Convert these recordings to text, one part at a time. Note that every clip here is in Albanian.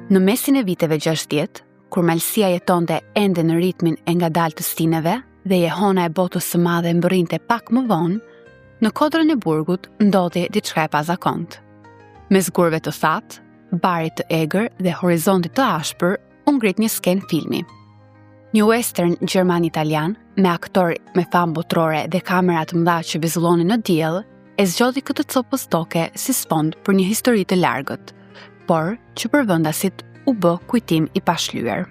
Në mesin e viteve 60, kur Malësia jetonte ende në ritmin e ngadaltë të stinëve dhe jehona e botës së madhe mbërrinte pak më vonë, në kodrën e burgut ndodhi diçka e pazakontë. Mes gurëve të thatë, barit të egër dhe horizontit të ashpër, u ngrit një skenë filmi. Një western gjerman-italian, me aktorë me famë botërore dhe kamera të mëdha që vezullonin në diell, e zgjodhi këtë copëz toke si sfond për një histori të largët, por që për vendasit u bë kujtim i pashlyer.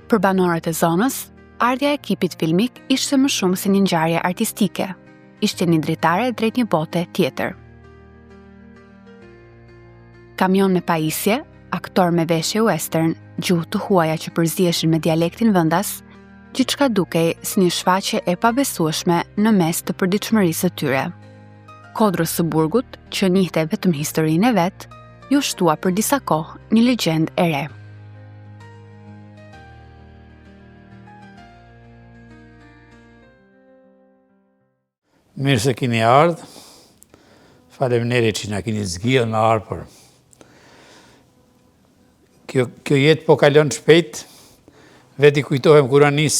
Për banorët e zonës, ardhja e ekipit filmik ishte më shumë se një ngjarje artistike, ishte një dritare drejt një bote tjetër. Kamionë me pajisje, aktorë me veshje western, gjuhë të huaja që përziheshin me dialektin vendas, gjithçka dukej si një shfaqje e pabesueshme në mes të përditshmërisë së tyre. Kodrës së burgut, që njihte vetëm historinë e vet, iu shtua për disa kohë një legjendë e re. Mirë se kini ardhë. Faleminderit që na kini zgjidhë me ardhë, por kjo, kjo jetë po kalon shpejt. Vetë i kujtohem kur a nis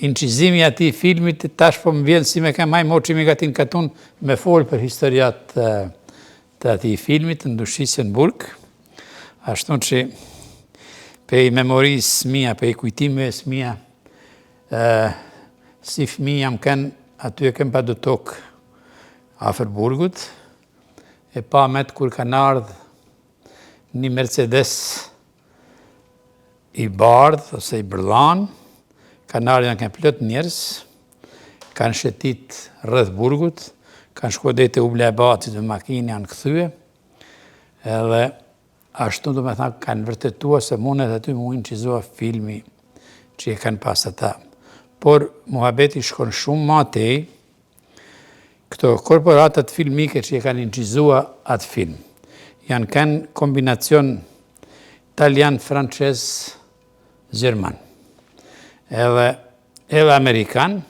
incizimi i atij filmit, tash po më vjen si me kanë maj moçi mi gatin katun me folë për historiat të atij filmit të Ndushisë në burg. Ashtu që pej memorisë mia, pej kujtimeve mia, Si fëmijë jam kënë, aty e kem pa do tokë afër burgut, e pa met kur kanë ardhë një Mercedes i bardhë ose i bërlan, kanë ardhë janë kënë plot njerëz, kanë shetit rreth burgut, kanë shku deri te ubla e bacit me makinë, janë kthye, edhe Ashtu domethanë kanë vërtetua se mundet aty mu inçizua filmi që e kanë pas ata. Por muhabeti shkon shumë ma tej, këto korporatat filmike që e kanë inçizua atë film. Janë kanë kombinacion italian, francez, gjerman. Edhe, edhe amerikan,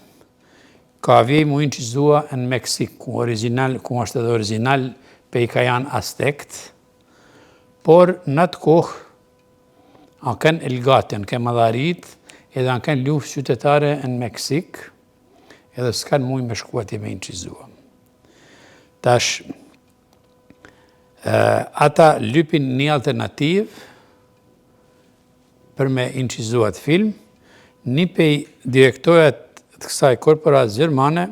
ka vej mu inçizua në Meksik, ku original, ku është edhe original pej ka janë aztekt, Por në atë kohë, a kanë elgat, janë kanë madharit, edhe janë kanë luftë qytetare në Meksik, edhe s'kanë mujë me shku atje me inçizua. Tash, ata lypin një alternativë për me inçizu atë film, një pej direktorat të kësaj korporatë gjermane,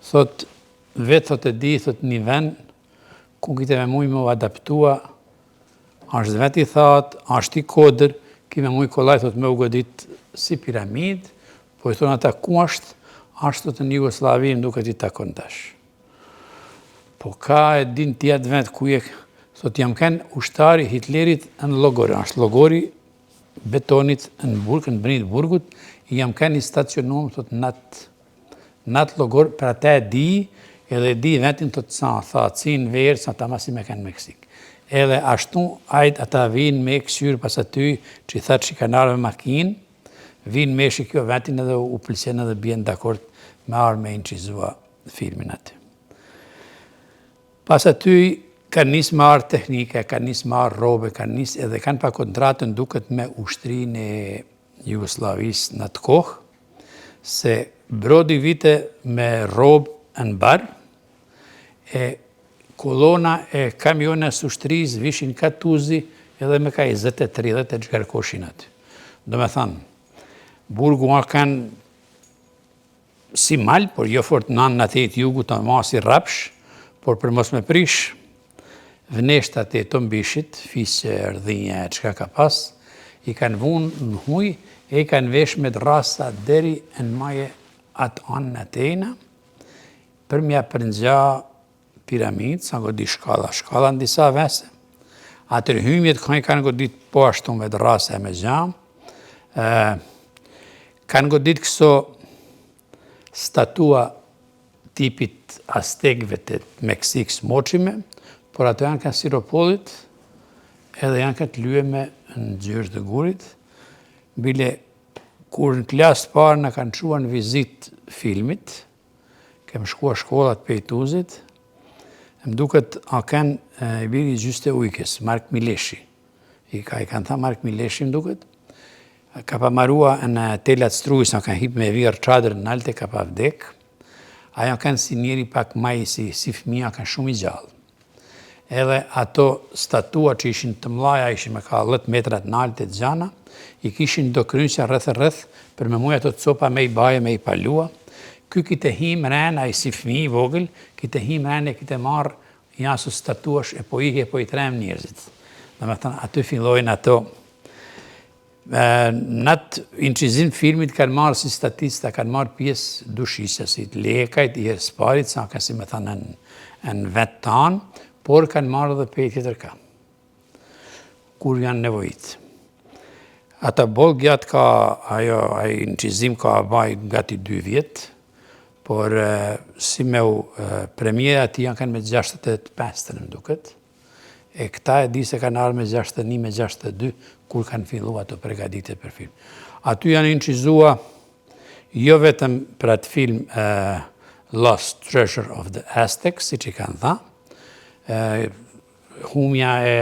thot, vetë thot e di, thot një ven, Ku kite me mujë me u adaptua, është vet i thatë, është i kodër, ki me mujë kollaj, thot me u godit si piramidë, po i thonë ata ku është, është thot në Jugosllavi, më duket i takon tash. Po ka e din ti atë vet ku je, thot jam kënë ushtari Hitlerit në llogor, është llogori betonit në burg, në brinjë të burgut, jam kënë i stacionum, thot në atë Në atë llogor, për atë e di, edhe e di vetin të të sa, tha, si në verë, sa ta masi me kanë Meksik. Edhe ashtu, ajt ata vinë me këqyrë pas aty, që i tha që kanë ardhë me makinë, vinë me shikjo vetin edhe u pëlqen edhe bien dakord me ardhë me inçizua filmin aty. Pas aty kanë nisë me ardhë teknika, kanë nisë me ardhë rrobe, kanë nisë edhe kanë pa kontratën duket me ushtrinë e Jugosllavisë në atë kohë, se brodi vite me rrobë në bar, e kolona e kamionës ushtrisë vishin ka Tuzi edhe me ka 20 e 30 e zhgarkoshin aty. Domethanë, burgu a kanë si mal, por jo fort në anën atje të jugut, të ma si rrapsh, por për mos me prish, vneshtat e Tombishit, fisë e rdhinja e çka ka pas, i kanë vunë në huj e i kanë vesh me dërrasa deri në maje atë anën atejna, për m'ja përngja piramidë, sa godit shkalla, shkalla në disa vese. Atër hymjet kanë kanë godit po ashtu me dërrasa e me gja, kanë godit këso statua tipit aztekëve të Meksikës moçime, por ato janë kanë siropolit, edhe janë kanë të lyeme në ngjyrë të gurit, bile kur në klasë të parë na kanë çua në vizitë filmit, Kem shkua shkollat pej Tuzit. Më duket a ken i biri i Gjyste Ujkës, Mark Mileshi. I ka i kanë tha Mark Mileshi më duket. Ka pa marua në telat strujës, a kanë hip me vjerr çadër nalte, ka pa vdek. Ai a kanë si njeri pak maj si, si fëmija, kanë shumë i gjallë. Edhe ato statua që ishin të mdhaja, ishin me ka 10 metra të nalte të gjana, i kishin do krynqa rreth e rreth, për me muj ato copa me i baje, me i palua. Ky kite hi mrena, ai si fëmijë i vogël, kite hi mrena e kite marrë njaso statuash e po ihe e po i trem njerëzit. Domethënë, aty fillojnë ato Në atë incizim filmit kanë marrë si statista, kanë marrë pjesë dushiqe, si të Lekajt, i herë s'parit, sa ka si me thënë në, në vetë tanë, por kanë marrë edhe pej tjetër ka, kur janë nevojit. Ata boll gjatë ka, ajo, ai incizim ka baj gati dy vjetë, por si me u premiera atij janë kanë me 65 më duket, E këta e di se kanë ardhë me 61, me 62, kur kanë fillu ato pregaditjet për film. Aty janë inçizua jo vetëm për atë film Lost Treasure of the Aztecs, siç i kanë tha, humja e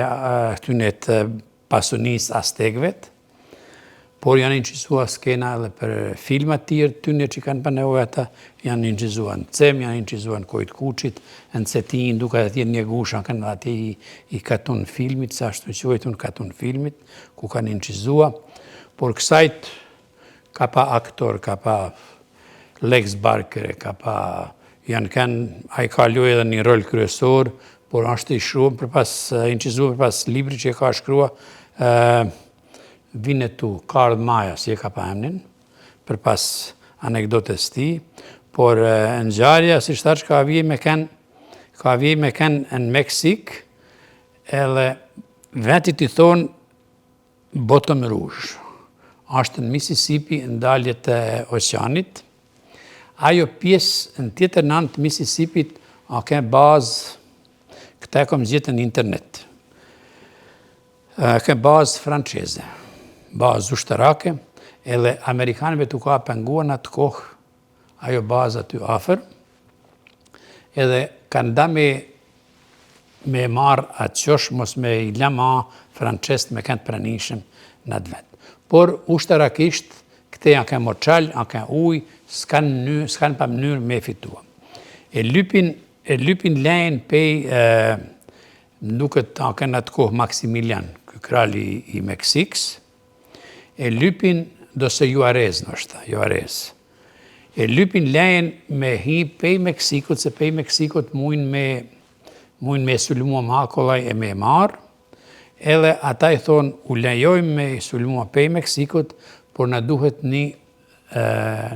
këtyne të pasunisë aztekëvet, por janë inçizua skena edhe për filma tjerë tyne që kanë pa nevojë ata, janë inçizua në Cem, janë inçizua në Kojë t'Kuqit, në Cetinjë, duke atje një gusha, kanë dhe atje i, i katun filmit, sa ashtu quajtun katun filmit, ku kanë inçizua, por kësajt ka pa aktor, ka pa Lex Barker, ka pa janë kanë, ai ka luaj edhe një rol kryesor, por është i shkruar përpas, inçizuar përpas librit që e ka shkrua, Winnetou, Karl Maja, si e ka pa emnin, përpas anekdotës tij, por ngjarja, si shtash, ka vije me ken, ka vije me ken në Meksik, edhe vetit i thonë Baton Rouge. Ashtë në Mississippi në dalje të oqeanit. Ajo pjesë në tjetër anë të Mississippit a ke bazë, këta e kom gjetë në internet. A ke bazë franceze, bazë ushtarake, edhe amerikanëve t'u ka pengua në atë kohë ajo bazë aty afër, edhe kanë da me me e marrë atë qosh, mos me i la ma francezt me kenë të pranishëm në atë vend. Por ushtarakisht, këte janë ke moçal, janë ke ujë, s'kanë mënyrë, s'kanë pa mënyrë me fitua. E lypin, e lypin lejen pej, më duket a kanë atë kohë Maximilian, ky krali i Meksikës, E lypin dose Juarez ndoshta, Juarez. E lypin lejen me hi pej Meksikut, se pej Meksikut mujnë me mujnë me sulmua ma kollaj e me e marrë, edhe ata i thonë u lejojmë me sulmua pej Meksikut, por na duhet një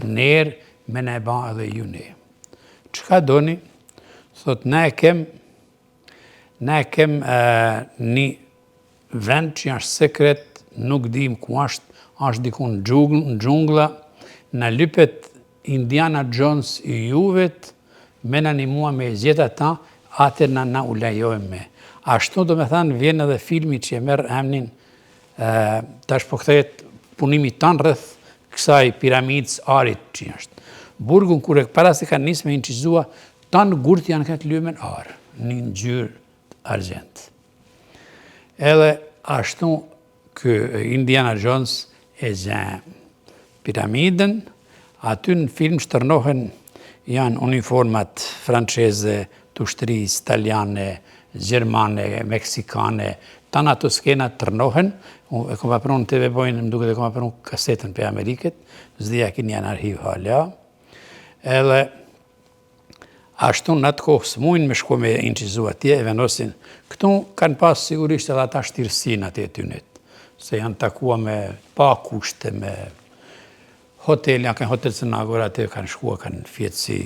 ner me na e ba edhe ju ne. Çka doni? Thot, na e kem, na e kem një Vend që është sekret, nuk dimë ku është, është diku në xhungla, na lypet Indiana Jones i juvet, me na nimua me e gjetë ata, atëherë na na u lejojmë me. Ashtu domethanë vjen edhe filmi që e merr emnin, tash po kthehet punimi tanë rreth kësaj piramidës arit që është. Burgun kur e para se kanë nisë me inçizua, tanë gurt janë kanë të lyme n'ar, një ngjyrë argjent. Edhe ashtu ky Indiana Jones e gjen piramidën, aty në film shtërnohen janë uniformat franceze, të ushtrisë, italiane, gjermane, meksikane, tanë ato skena tërnohen, e kom pa pru në TV Bojnë, më duket e kom pa pru kasetën prej Amerikët, s'di a kini në arhiv hala, edhe Ashtu në atë kohë s'mujnë me shku me inçizu atje e vendosin. Këtu kanë pas sigurisht edhe ata shtirësinë atje tynet, se janë takua me pa kushte, me hotel, janë kanë hotel Crna Gora atje kanë shkua, kanë fjetë si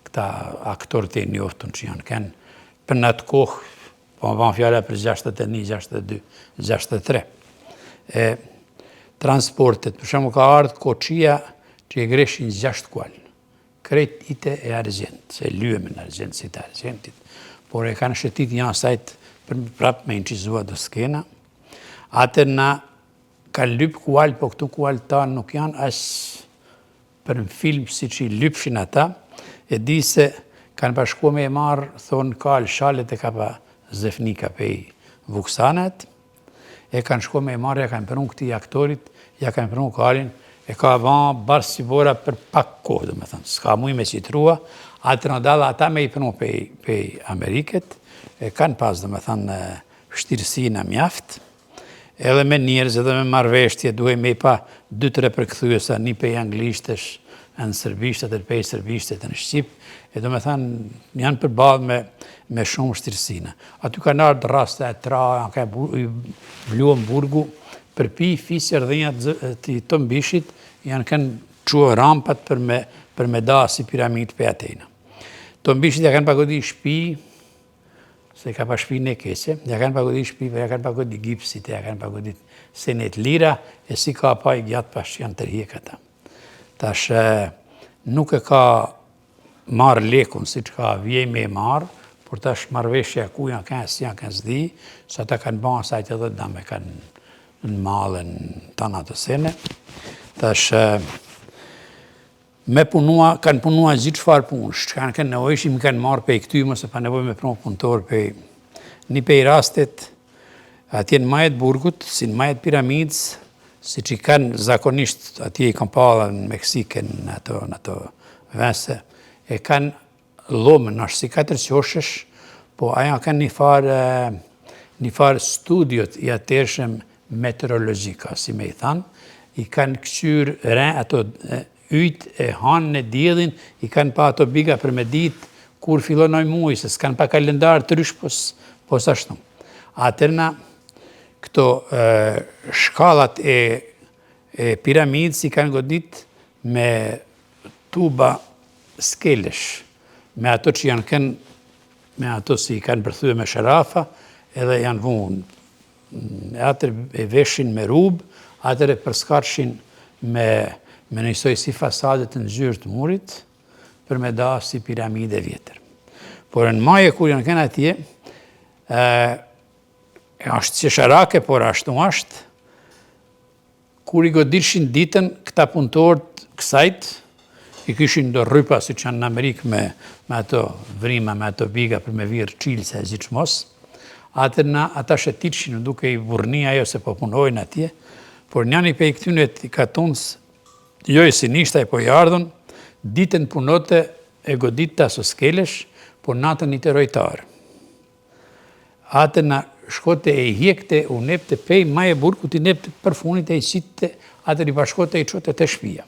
këta aktorët e njoftun që janë kanë, për në atë kohë, po më ban fjala për 61, 62, 63. E transportet, për shembull ka ardhë koçia që e greshin 6 kualë. Krejt ite e argjend, se lyem në argjend si të argjendit, por e kanë shëtit një sajt për prap me inçizua do skena. Atë na kanë lyp kual, po këtu kual tanë nuk janë as për në film si që i lypshin ata, e di se Kanë pa shku me e marrë, thonë kalë shalet e ka pa Zefnika pej Vuksanat, e kanë shku me e marrë, ja kanë pru këtij aktorit, ja kanë pru kalin, e ka ba barsë si bora për pak kohë, domethënë, s'ka muj me qitrua, atë në dala ata me i pru pej, pej Ameriket, e kanë pas, domethënë, vshtirësina mjaft, edhe me njerëz, edhe me marrëveshtje, duhej me i pa dy tre përkthyesa, një pej anglishtes në serbisht, tjetër pej serbishtes në shqip, e domethënë, janë përballë me, me shumë vshtirësina. Aty kanë ardhë raste e tra, janë ka vluem burgu, përpi fiqe rdhinjat të Tombishit, janë kanë çue rampat për me, për me da si piramidë pe atejna. Tombishit ja kanë pa godit shpi, se ka pa shpi në keqe, ja kanë pa godit shpi, po ja kanë pa godit gipsit, ja kanë pa godit senet lira, e si ka pa i gjatë pash janë tërhjek ata. Tash nuk e ka marrë lekun siç ka vjej me e marrë, por tash marrëveshja ku janë kanë, si janë kanë s'di, se ata kanë ba sajt edhe dame kanë në male në tana të sene. Tash me punua, kanë punua gjithë çfarë punësh, që kanë kanë nevojshim, kanë marrë pej këty, mos e pa nevojë me pru punëtor pej një pej rastet, atje në maje t'burgut, si në maje t'piramidës, siç i kanë zakonisht, atje i kanë pa edhe në Meksikë, në ato, në ato vese, e kanë dhomën, është si katër qoshesh, po ajo kanë një farë, një farë studiot i atëhershëm meteorologjika, si me i thanë, i kanë këqyrë re, ato yjt e hanën e diellin, i kanë pa ato biga për me ditë kur fillon ai muaj, se s'kanë pa kalendar të rysh pos, pos ashtu. Atëherna, këto e, shkallat e, e piramidës i kanë godit me tuba skelesh, me ato që janë kënë, me ato si i kanë përthye me sharafa, edhe janë vunë e atër e veshin me rubë, atër e përskatshin me, me njësoj si fasade të ngjyrë të murit, për me da si piramide vjetër. Por në maje kur janë kënë atje, e, është qesharake, por ashtu është, Kur i goditshin ditën, këta punëtorët kësajt, i kishin do rrypa siç janë në Amerikë me, me ato vrima, me ato biga për me virë çilësa e gjithçmos, atëherna ata shetitshin duke i burrni ajo se po punojnë atje, por njani pej këtyne të katuns, jo i sinishtaj po i ardhun, ditën punote e goditte aso skelesh, por natën ite rojtar. Atëherna shkote e i hjekte, u nepte pej maje burgut i nepte përfunit e i qitte, atër i bashkote e i çote te shpia.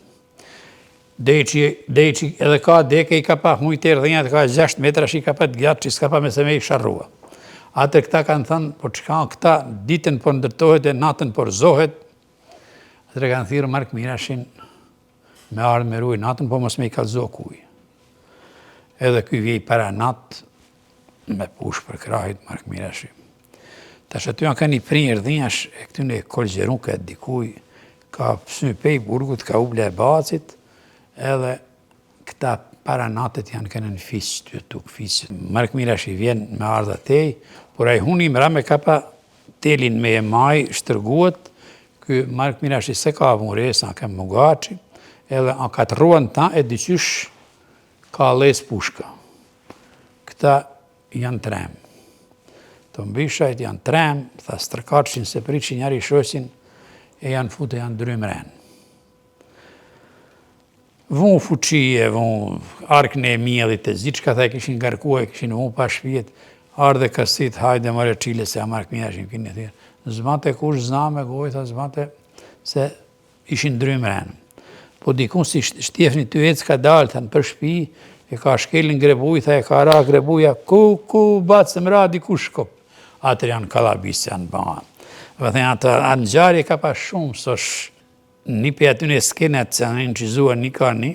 Dejqi, dejqi edhe ka deke i ka pa hujtë e rdhinjat ka 6 metra shi ka pa të gjatë që s'ka pa me se me i sharrua. Atër këta kanë thënë, po çka këta ditën po ndërtohet e natën po rrëzohet, atër e kanë thirrë Mark Mirashin me ardhë me rujt natën, po mos me i kallëzu kuj. Edhe ky vjej para natë, me pushkë për krahit Mark Mirashi. Tash aty janë kanë një prinjë rdhinjash e këtyne kolgjeruke dikuj, ka pësy pej burgut, ka ubla e bacit, edhe këta para natët janë kënë në fiq, të tuk fiq. Mark Mirashi vjen me ardha tej, por ai huni mrame ka pa telin me e maj, shtërguat, ky Mark Mirashi se ka vu re, sa ka mugaci, edhe a ka të rruan ta e diqysh ka les pushka. Këta janë trem. Tombishajt janë trem, tha stërkatshin se pritshin njëri shoqin e janë fut e janë dry mren. Vunë fuqie, vunë arkën e miellit e gjithçka tha e kishin ngarkua, e kishin vunë pa shpijet, ardhe kësit, hajde more çile se Mark Mirashin kini thirë. S'bante kush za me gojë, tha s'bante se Ishin ndry mren. Po dikun si Shtjefni ty ecë ka dalë, thanë për shpi, e ka shkelë në grebuj, tha e ka ra grebuja, ku, ku, batë se më ra dikush shkop. Atër janë kallabisë, janë ba. Dhe thënë, atë, atë ngjarje ka pa shumë, sosh, një prej atyne skenat që janë inçizua një ka një,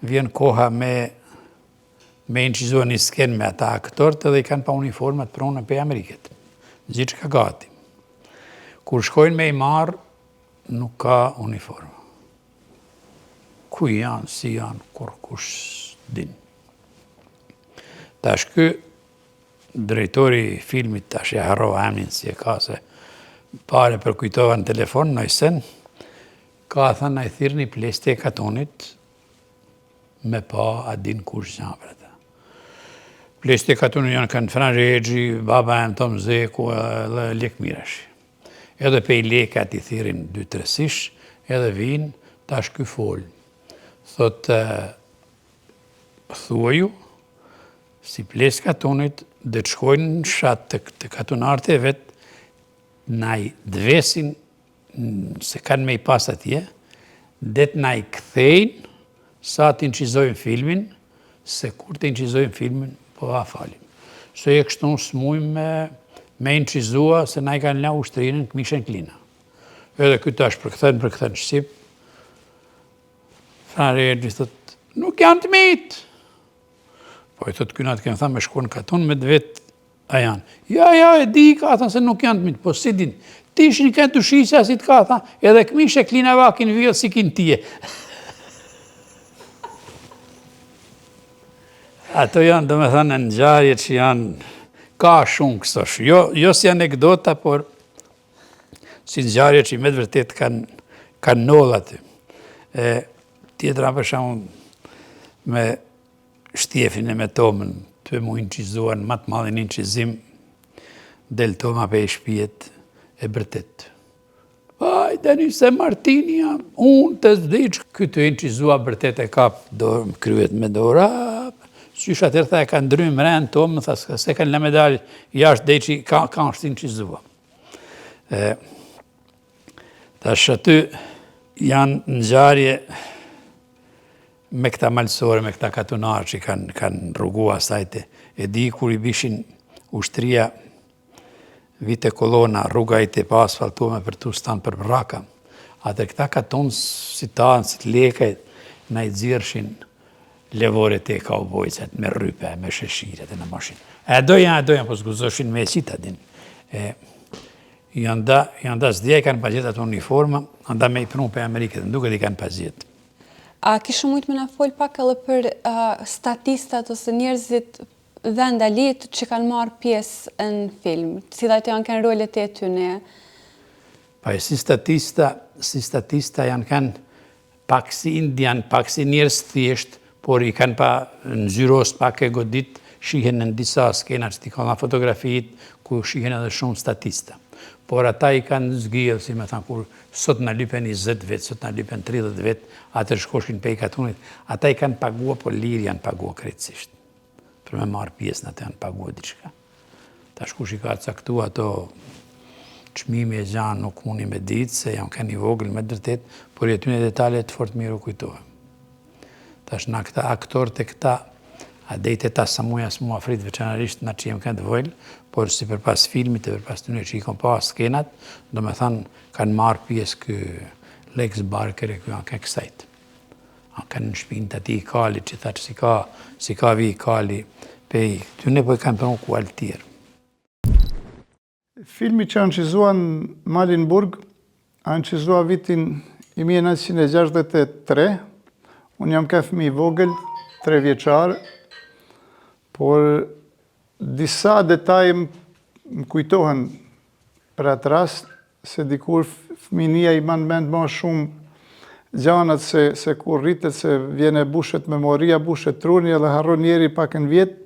vjen koha me, me inçizua një skenë me ata aktorët edhe i kanë pa uniformat prune prej Ameriket. Gjithçka gati. Kur shkojnë me i marrë, nuk ka uniformë. Ku janë, si janë, kurkush s'din. Tash ky drejtori i filmit, tash e harrova emnin si e ka se pare përkujtova në telefon, në sen, ka thënë ai thirrni pleqtë e katunit me pa a din kush gja për ata. Pleqtë e katunit janë kanë Fran Rexhi, baba jem Tom Zeku edhe Lek Mirashi. Edhe pej Lekajt i thirrin dy tre sish, edhe vijnë, tash ky fol. Thotë, thuaju, si pleqtë e katunit, dhe të shkojnë në fshat të, të katunarët e vet, na i dvesin se kanë me i pas atje, dhe të na i kthejnë sa të inçizojmë filmin, se kur të inçizojmë filmin, po va falim. Se e kështu s'mujmë me, me inçizua se na i kanë la ushtrinë në këmishën klina. Edhe ky tash përkthen, përkthen shqip, Fran Rexhi thot, nuk janë të mitë. Po i thot, ky na të kemë thanë me shku në katun me të vetë A janë? Ja, ja, e di, ka thënë se nuk janë të mitë, po si din? Ti ishin kënë të shisja, si të ka thënë, edhe këmishë e klinava kin vjellë si kin tije. Ato janë, domethënë, ngjarje që janë, ka shumë kësosh, jo, jo si anekdota, por si ngjarje që me të vërtetë kanë, kanë ndodhë aty. E, tjetra për shembull, me Shtjefin e me Tomën, tu m'u inçizua në ma të madhin inçizim, del Toma pej shpijet e bërtet. Hajde një se Martini jam, unë të zdiq. Ky tu inçizua bërtet e kap dorë, kryet me dora, qysh atëherë tha e ka ndry mren Tomën, tha s'e kanë la me dalë jashtë dej që ka, ka është inçizua. E, tash aty janë ngjarje Me këta malësorë, me këta katunarë që kanë kanë rrugua sajte, e di kur i bishin ushtria vite kolona, rruga i të pa asfaltume për tu stan për brraka. Atëherë këta katun si tanë, si të Lekajt, na i xirrshin levoret e kaubojcat me rrype, me sheshiret e në mashinë. E doja, e doja, po s'guzoshin me e qita, din. E, janë da, janë da, s'di a i kanë pa gjetë ato uniforma, janë da me i pru prej Amerikët, më duket i kanë pa gjetë. A kishe mujt me na fol pak edhe për statistat ose njerëzit vendalit që kanë marrë pjesë në film? Cilat janë kanë rolet e tyne? Pa e si statista, si statista janë kanë pak si indian, pak si njerëz thjesht, por i kanë pa ngjyros pak e godit, shihen në disa skena që t'i ka fotografitë, ku shihen edhe shumë statista. Por ata i kanë zgjidhë, si me thanë, kur Sot na lypen 20 vetë, sot na lypen 30 vetë, atëherë shkoshin pej katunit, ata i kanë pagua, po lirë janë pagua krejtësisht. Për me marrë pjesë në atë janë pagua diçka. Tash kush i ka caktu ato çmimi e gjanë nuk mundi me ditë, se jam kanë i vogël me të vërtetë, por jetyne detalet fort mirë u kujtohem. Tash na këta aktorët e këta, a dejtë e ta sa muja s'mu afrit veçanarisht na që jem kanë të vogël, por si përpas filmit e përpas tyne që i kom pa skenat, domethanë kanë marrë pjesë ky Lex Barker e ky anke kësajt. A kanë në shpinë të atij kalit që tha që si ka, si ka vi kali pej tyne po i kanë pru kual tjerë. Filmi që inçizua në Malin Burg, a inçizua vitin 1963, unë jam ke fëmi i vogël, tre vjeçar, por disa detaje më kujtohen për atë rast, se dikur fëminia i man mend ma shumë gjanat se, se kur rritet, se vjen e bushet memoria, bushet truni edhe harron njeri pak në vjet,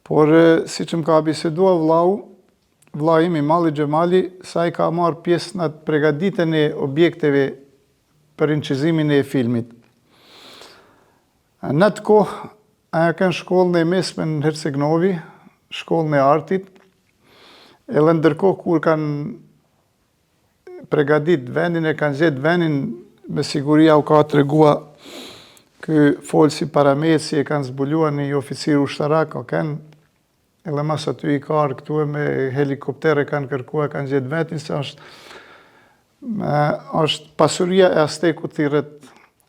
Por, siç më ka bisedua vllau, vllai im i madhi Xhemali, se ai ka marrë pjesë në atë pregaditjen e objekteve për inçizimin e filmit. Në atë kohë, ai ka në shkollën e mesme në Herceg Novi, shkollën e artit, edhe ndërkohë kur kanë pregadit vendin e kanë gjetë vendin me siguri jau ka tregua ky folësi para meje si e kanë zbulua një oficir ushtarak o ken edhe mas aty i ka ardhë këtu e me helikopter e kanë kërkua e kanë gjetë vendin se është me, është pasuria e Aztekut thirret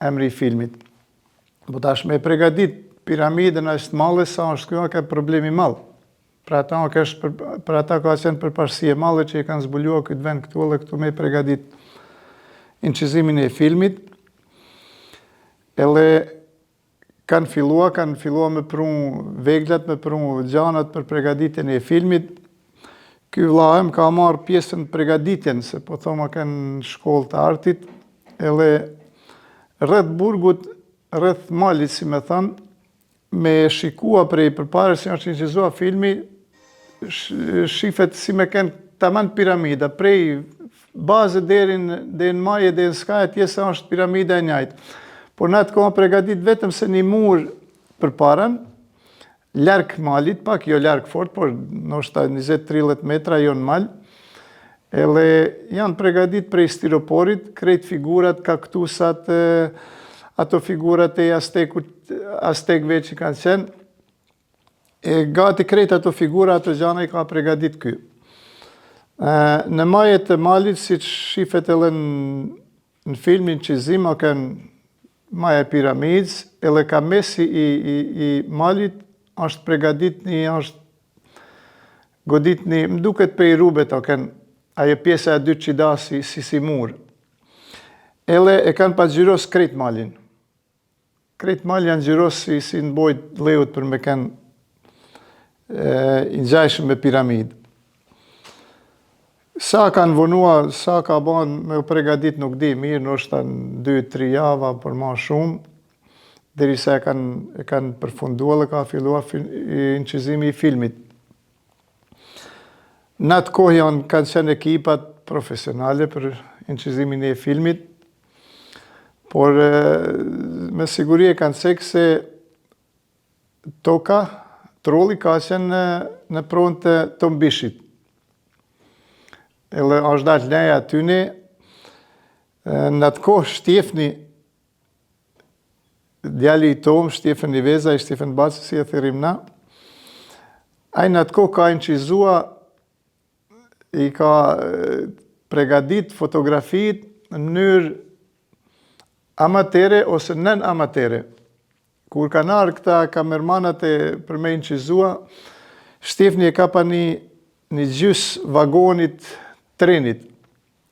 emri i filmit. Po tash me pregadit piramidën është madhe sa është kjo ka problem i madh. Për ata ka është për, për ata ka qenë përparësi e madhe që e kanë zbuluar këtë vend këtu edhe këtu me pregadit inçizimin e filmit. Edhe kanë fillua, kanë fillua me pru veglat, me pru gjanat për pregaditjen e filmit. Ky vlla im ka marrë pjesën në pregaditjen, se po thoma kanë shkollë të artit, edhe rreth burgut, rreth malit, si me thanë, Me shikua prej përpara si është inçizua filmi, shifet si me kenë taman piramida, prej baze deri në deri në maje deri në skaj atje se është piramida e njajtë. Por në atë kohë pregadit vetëm se një mur përpara, larg malit, pak jo larg fort, por ndoshta 20-30 metra jo në mal, edhe janë pregadit prej stiroporit, krejt figurat, kaktusat, ato figurat e aztekut, aztekve që kanë qenë, E gati krejt ato figura, ato gjana i ka pregadit ky. Në maje të malit, siç shifet edhe në, në filmin incizim, o kanë maja e piramidës, edhe ka mesi i, i, i malit, është pregadit një, është godit një, më duket prej rubet, o kanë ajo pjesa e dytë që da si, si, si mur. Edhe e kanë pa ngjyros krejt malin. Krejt mali janë ngjyros si, si në bojë dheut për me kenë i ngjajshëm me piramidë. Sa kanë vonua, sa ka ban me u pregadit nuk di mirë, ndoshta në 2-3 java, por ma shumë, derisa e kanë, e kanë përfundua dhe ka fillua incizimi i filmit. Në atë kohë janë kanë qenë ekipat profesionale për incizimin e filmit, por me siguri e kanë cekë se toka, trolli ka qenë në, në pronë të Tom Bishit. Edhe është dalë leja atyne, në atë kohë Shtjefni, djali i Tom, Shtjefen Iveza, i Shtjefen Baci, si e thirrim na, ai në atë kohë ka incizua, i ka pregadit fotografitë në mënyrë amatere ose nën amatere. Kur kanë ardhë këta kamermanat e për me incizua, Shtjefni e ka pa një, një gjysë vagonit trenit.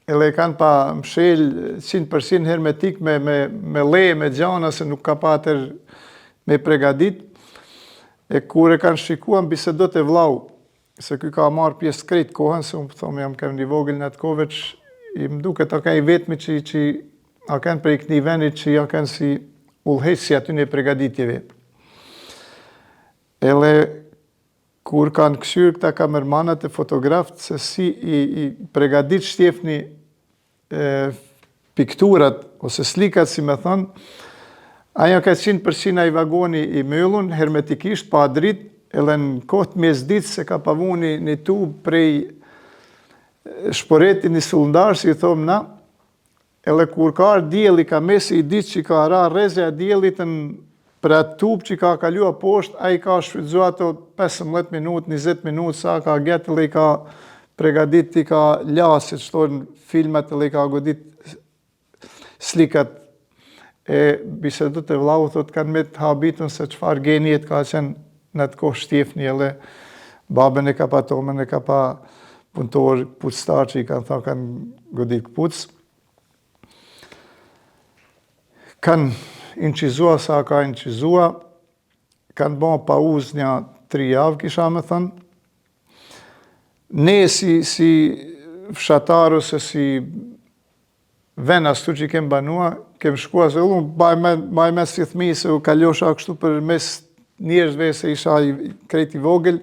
Edhe e kanë pa mshel 100% hermetik me, me, me le, me gjana, se nuk ka pa atër me pregadit. E kur e kanë shikua, më bisedote vllau, se ky ka marrë pjesë krejt kohën, se unë po thom jam ken i vogël në atë kohë, veç i më duket a kanë i vetmi që, që a kanë prej këtij venit që ja kanë si udhëheqësi aty në pregaditjeve. Edhe Kur kanë kqyrë këta kamermanat e fotograft se si i, i pregadit Shtjefni e, pikturat ose slikat si me thonë, ajo ka 100% ai vagoni i myllun, hermetikisht, pa dritë, edhe në kohë të mesditës se ka pa vu një, një tub prej shporeti një sullndar, si i thomë na, Edhe kur ka ardhë dielli ka mesi i ditës që ka ra rrezja e diellit në për atë tub që ka kalua poshtë, ai ka shfrytëzu ato 15 minutë, 20 minutë, sa ka gjetë dhe i ka pregadit, i ka la, si që thonë filmat dhe i ka godit slikat e bisedote vllau, thot kanë met habitun se çfarë geniet ka qenë në atë kohë Shtjefni edhe babën e ka pa Tomën e ka pa punëtor këpuctar që i kanë thanë kanë godit këpuc. Kanë inçizua sa ka inçizua, kanë ba pauzë një tri javë, kisha me thënë. Ne si, si fshatarë ose si Venas këtu që kem banua, kem shkua se unë baj me, baj me si thmi se u kalosha kështu për mes njerëzve se isha i, krejt i vogël,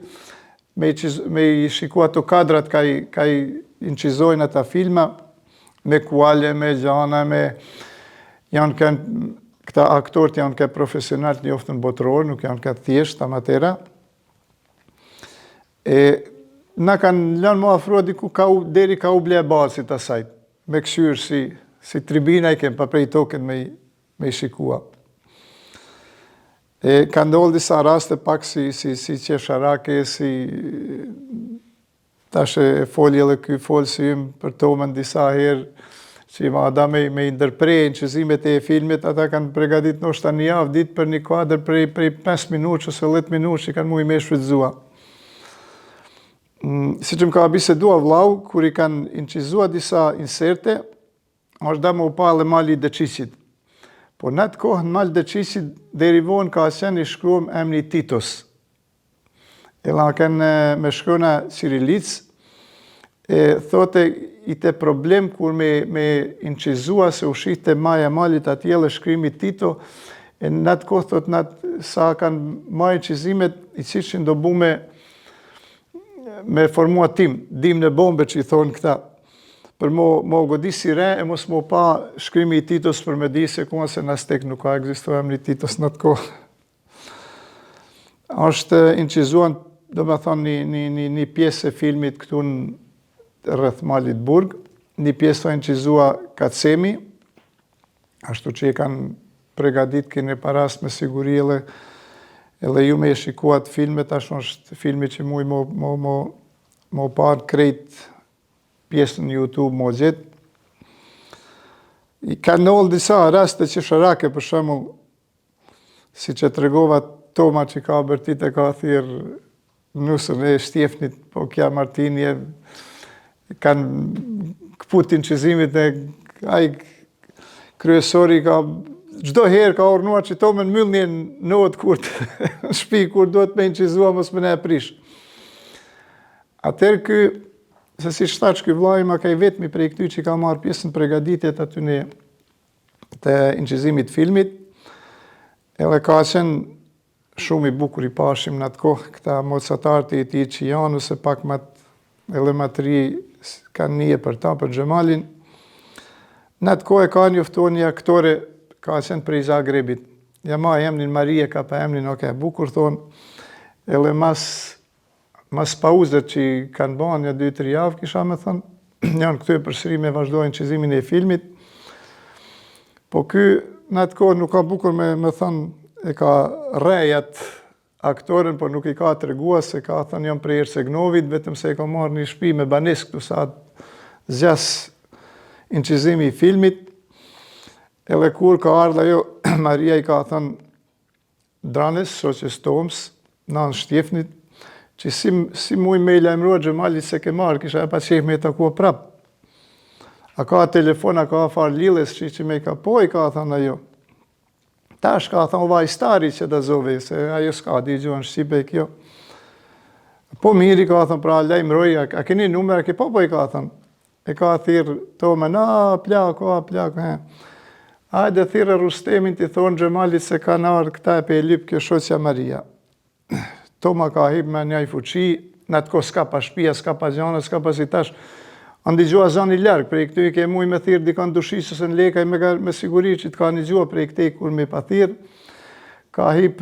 me i, me i shiku ato kadrat ka i, ka i inçizojnë ata filma, me kuale, me gjana, me janë kanë këta aktorët janë kanë profesional të njoftun botëror, nuk janë kanë thjesht amatera. E na kanë lënë m'u afrua diku ka u, deri ka ubla e bacit asaj, me kqyrë si, si tribina i kem pa prej tokën me, me i shikua. E ka ndodhë disa raste pak si, si, si qesharake, si Tash e foli edhe ky folësi im për Tomën disa herë, që ma da me, me i ndërpre inçizimet e filmit, ata kanë pregadit ndoshta një javë ditë për një kuadër prej, prej 5 minutë ose 10 minutë që kanë muj me shfrytëzua. Mm, si që më ka bisedua vllau, kur i kanë inçizua disa inserte, është da me u pa edhe mali i Deçiqit. Po në atë kohë në mal Deçiqit deri vonë ka qenë i shkruam emni i Titos. Edhe a kanë me shkruna Cirilicë, e thote ite problem kur me, me inçizua se u shihte maja malit atje dhe shkrimi Tito, E në atë kohë, thot, në atë, sa kanë ma incizimet, i qishin do bume me formua tim, dimne bombe që i thonë këta, për mo, mo godit si re e mos mo pa shkrimi i Titos për me di se ku se në astek nuk ka ekzistu emri i Titos në atë kohë. Është incizuan, domethonë, një, një, një, një pjesë e filmit këtu në rreth malit Burg, një pjesë të incizua Kacemi, ashtu që e kanë pregadit keni pa rast me siguri edhe edhe ju me e shiku atë filme, tash është filmi që muj mo, mo, mo, mo pa krejt pjesën në YouTube, mo gjetë. I kanë ndodhë disa raste qesharake, për shembull, Siç e tregova Toma që ka bërtit e ka thirrë nusën e Shtjefnit, po kja Martini e kanë këput incizimit e ai kryesori ka çdo herë ka urdhnua që Tomën myllni në kur në shpi kur duhet me incizua mos me na e prish. Atëherë ky, se siç thash ky vllai ma ka i vetmi prej këty që ka marrë pjesë në pregaditjet aty në të incizimit të filmit, edhe ka qenë shumë i bukur i pashim në atë kohë, këta mocatarët e tij që janë, ose pak më edhe më të ri kanë nije për ta, për Xhemalin. Në atë kohë e ka njoftuar një aktore, ka qenë prej Zagrebit. Ja ma emnin Maria, ka pa emnin, ok, bukur thonë, edhe mas Mas pauzës që kanë ba një 2-3 javë, kisha me thënë, janë kthy përsëri me vazhdo incizimin e filmit. Po ky në atë kohë nuk ka bukur me, me thënë, e ka rrejt at aktoren, po nuk i ka tregua se ka thënë jam prej Hercegnovit, vetëm se e ka marrë një shpi me banesë këtu sa zgjas incizimi i filmit. Edhe kur ka ardhë ajo, Maria i ka thënë, Dranes, shoqes Toms, nanë Shtjefnit, që si, si muj me i lajmërua Xhemalit se ke marrë, kisha e pa qejf me e takua prap. A ka telefon, a ka farë lidhjes që, që me i ka, po i ka thënë ajo. Tash ka thënë ovaj stari që da zove, se ajo s'ka di gjuhën shqipe e kjo. Po mirë i ka thënë, pra lajmëroj, a, a keni numër, a ke po po i ka thënë. E ka thirrë Tomën, a, plako, a, plako, he. Ajde thirre Rustemin t'i thonë Xhemalit se kanë ardhë këta e pe lyp kjo shoqja Maria. Toma ka hip me njaj fuqi, në atë kohë s'ka pa shpia, s'ka pa gjana, s'ka pa si tash. A ndigjua zani larg, prej këtu i ke muj me thirrë dikon Dushicës ose në Lekaj me, me siguri që të ka ndigjua prej këtej kur me pa thirrë. Ka hip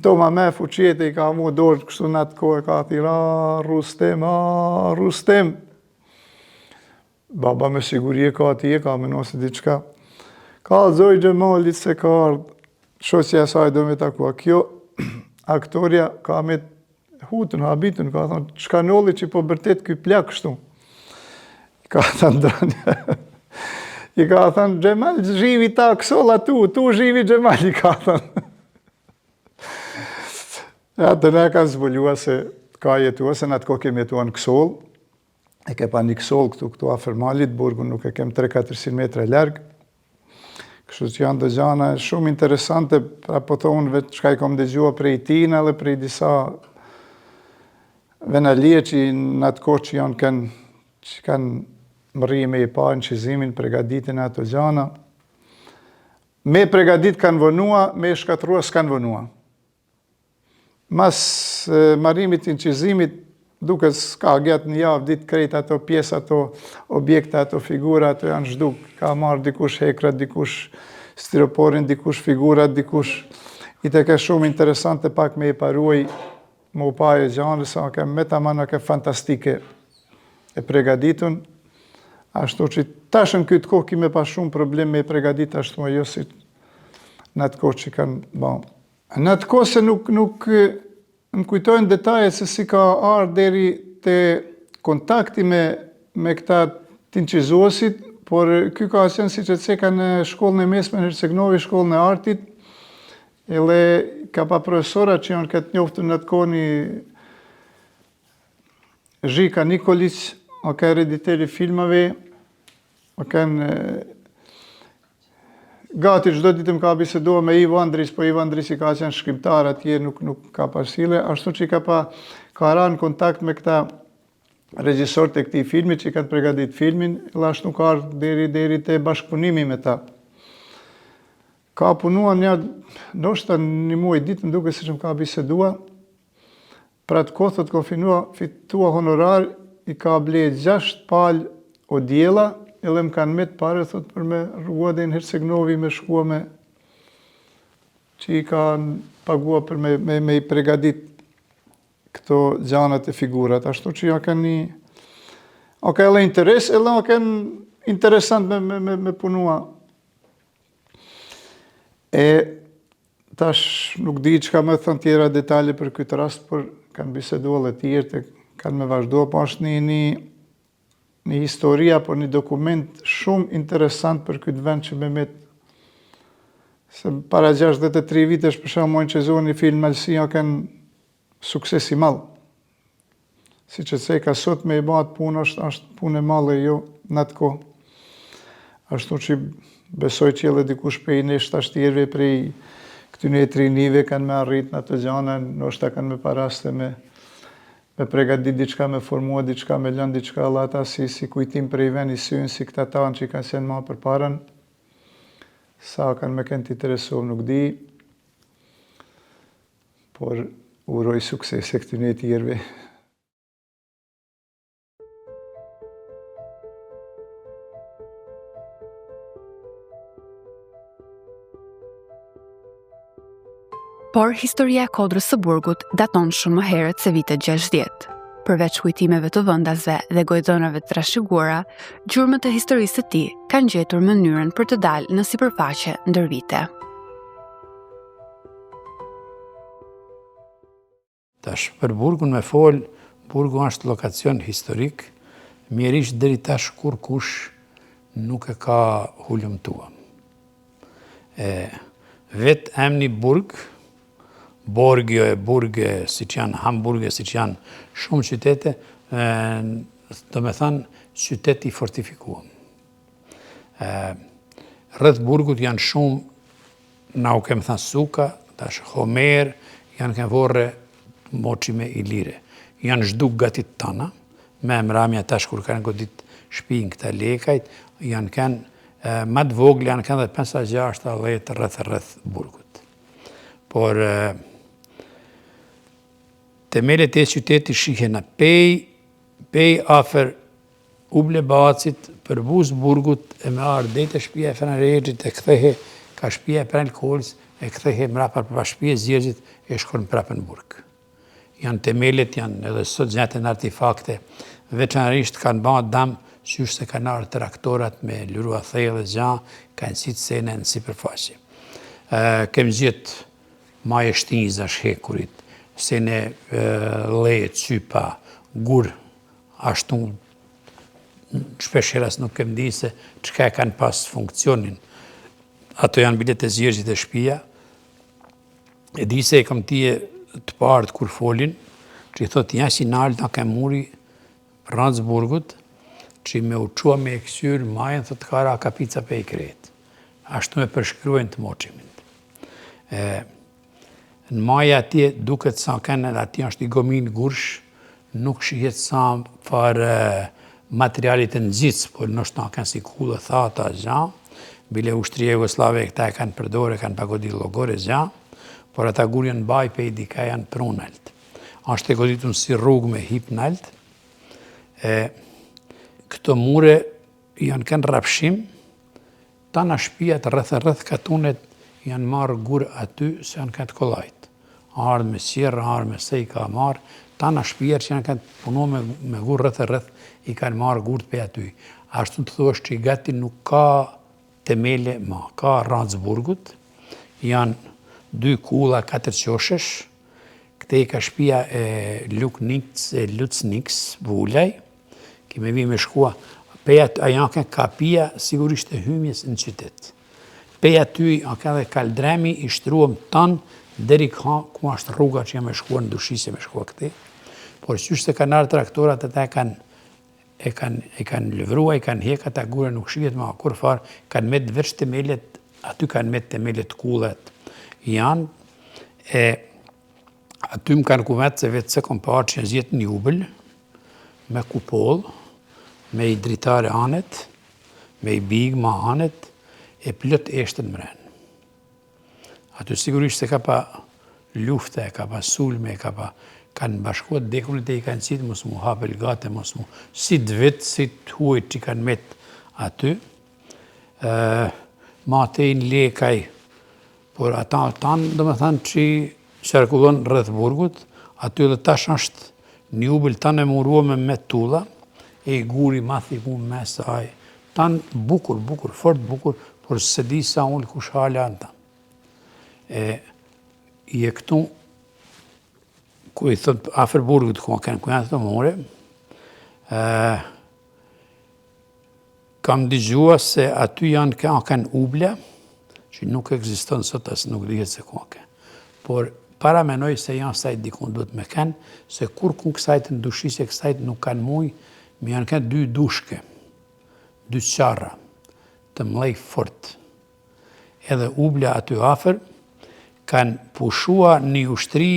Toma me fuqi e i ka mu dorë kështu në atë kohë ka thirrë, a, Rustem, a, Rustem. Baba me siguri e ka ti e ka menu se diçka. Kallzoj Xhemalit se ka ardhë, shoqja e saj do me takua. Kjo aktorja ka met hutun, habitun, ka thonë, çka ndodhi që po bërtet ky plak kështu? I ka thënë Dranja. I ka thënë, Xhemal zhivi ta kësolla tu, tu zhivi Xhemal, i ka thënë. E atë ne kanë zbulua se ka jetua, se në atë kohë kemi jetua në Kësollë, e ke pa një Kësollë këtu, këtu afër malit, burgun nuk e kem 3-400 metra larg, kështu që janë do gjana shumë interesante, pra po të unë vetë çka i kom dëgjua prej tina dhe prej disa venalije që në atë kohë që janë kënë, që kanë mërri me i pa incizimin, pregaditjen e ato gjana. Me pregadit kanë vonua, me shkatrua s'kanë vonua. Mas marimit incizimit, duket s'ka gjet një javë ditë krejt ato pjesë, ato objekte, ato figura, ato janë zhduk. Ka marrë dikush hekrat, dikush stiroporin, dikush figurat, dikush... I të ke shumë interesante pak me i paruaj, me u pa e gjanë, sa ke me ta ke fantastike e pregaditun, ashtu që tash në këtë kohë ki me pa shumë problem me e pregadit ashtu ajo si në atë kohë që kanë ba. Në atë kohë se nuk, nuk më kujtojnë detajet se si ka ardhë deri te kontakti me, me këta të incizuesit, por ky ka qenë siç e ceka në shkollën e mesme në Herceg Novi, shkollën e artit, edhe ka pa profesora që janë këtë njoftun në atë kohë një Zhika Nikolic, o ka rediteri filmave, o kanë gati çdo ditë më ka bisedua me Ivo Andrić, po Ivo Andrić i ka qenë shkrimtar atje, nuk nuk ka pasile, ashtu që i ka pa ka ra në kontakt me këta regjisorët e këtij filmi që kanë pregadit filmin, edhe ashtu ka ardhë deri deri te bashkëpunimi me ta. Ka punua një, ndoshta një muaj ditë, më duket siç më ka bisedua, për atë kohë thotë kom finua, fitua honorar, i ka ble 6 palë odjela, edhe më kanë met pare, thot, për me rrugua dhe në Herceg Novi me shkua me, që i ka pagua për me, me, me i pregadit këto gjanat e figurat, ashtu që ja kanë një, o ka edhe interes, edhe o kanë interesant me, me, me, me punua. E tash nuk di çka me thënë tjera detale për këtë rast, por kanë bisedu edhe tjerë, kanë me vazhdu, po është një, një, një histori apo një dokument shumë interesant për këtë vend që me met se para 63 vitesh për shembull që zonë një film Malësi a kanë sukses i madh. Siç e ceka sot me i ba atë punë është, është punë e madhe jo në atë kohë. Ashtu që besoj që edhe dikush prej nesh tash tjerëve prej këtyne të rinive kanë me arrit në ato gjana, ndoshta kanë me pa raste me me pregatit diçka, me formua diçka, me lënë diçka edhe ata si, si kujtim prej veni synë, si këta tanë që i kanë qenë ma përparën, sa kanë me kenë të interesuar nuk di, por uroj suksese këtyne tjerëve. Por historia e kodrës së burgut daton shumë më herët se vitet 60. Përveç kujtimeve të vendasve dhe gojëdhënave të trashëguara, gjurmët e historisë së tij kanë gjetur mënyrën për të dalë në sipërfaqe ndër vite. Tash për burgun me fol, burgu është lokacion historik, mjerisht deri tash kurkush nuk e ka hulumtua. E, vetë emni burg, Borgio e Burge, siç janë Hamburge, siç janë shumë qytete, e, domethanë qytet i fortifikuam. E, rreth burgut janë shumë Na u kem thanë suka, tash Homer, janë kanë vorre moçime ilire. Janë zhduk gati të tana, me mramja tash kur kanë godit shpinë këta lekajt, janë kanë ma të vogla, janë kanë dhe 5 6 10 rreth rreth burgut. Por temelet e qytetit shihen në pej, pej afër Uble Bacit, përbuz burgut e me ardhë deri te shpia e Fran Rexhit e kthehe ka shpia e Prenl Kolës e kthehe mrapa përpas shpies Gjergjit e shkon prapë në burg. Janë temelet, janë edhe sot gjeten artifakte, veçanërisht kanë ba dam qysh se kanë ardhë traktorat me lurua thellë e gja, kanë qitë sene në sipërfaqe. Kem gjetë maje shtizash hekurit, sene dhe, qypa, gur, Ashtu, shpesh herë as nuk kem di se çka e kanë pas funksionin. Ato janë bile te Gjergji te shpia. E di se e kam tie të parët kur folin, që i thot ja si nalt na ke muri rracë burgut, që me u çua me e këqyr majën, thot ka ra kapica pe i kretë. Ashtu me përshkruajnë të moçimit. E, Në maje atje duket sa kanë edhe atje është i gominë gursh, nuk shihet sa farë materiali të ngjitës, por ndoshta kanë si kullë thata gja, bile ushtria Jugosllave këta e kanë përdorë, kanë pa godit llogore gja, por ata gurë janë baj pe i dika janë pru nalt. Është e goditun si rrugë me hip nalt, e këto mure janë kanë rrafshim, Tana shpijat rreth e rreth katunet janë marrë gurë aty se janë kanë të kollajt. Ardhë me qerra, ardhë me se i ka marrë, tana shpijat që janë kanë të punu me, me gurë rreth e rreth i kanë marrë gurët pe aty. Ashtu të thuash që gati nuk ka temele ma, ka rracë burgut, janë dy kulla katër qoshesh, këtej ka shpia e Lukniks, e Lucniks, Vulaj, Kemi vi me shkua, pej aty, ajo ke kapia sigurisht e hymjes në qytet. Pej aty, a ka dhe kaldremi i shtruam tanë, deri ka, ku është rruga që jam me shkua në Dushicë me shkua këti. Por qysh se kanë ardhë traktorat, ata e kanë e kanë e kanë lëvrua, i kanë hek ata gurë, nuk shihet ma kurrfarë, kanë met veç temelet, aty kanë met temelet kullat janë, e Aty më kanë kuvet se vetë se kom parë që janë gjetë një ubël, me kupoll, me i dritare anet, me i bigë ma anet, e plot eshtën mrenë. Aty sigurisht se ka pa lufte, ka pa sulme, ka pa kanë bashkua të dekunit e i kanë qitë, mos mu hapë gate, mos mu, si të vetë, si të huajt që kanë met aty. Ma tej në Lekaj, por ata tanë, domethanë, që qarkullon rreth burgut, aty edhe tash është një ubël tanë e murume me tulla, e i guri madh i vun mes saj, tanë bukur, bukur, fort bukur, por s'e di sa ullë kush hala në ta. E, je këtu, ku i thëtë, afër burgut, ku kanë, ku janë të mure, e, Kam dëgjua se aty janë ka kanë ubla, që nuk ekziston sot as nuk dihet se ku ka. Por para menoj se janë saj dikun duhet me kanë, se kur ku kësaj të n'Dushiq e kësaj nuk kanë muj, me janë kanë dy dushke, dy qarra, të mlej fort. Edhe ubla aty afër, kanë pushua një ushtri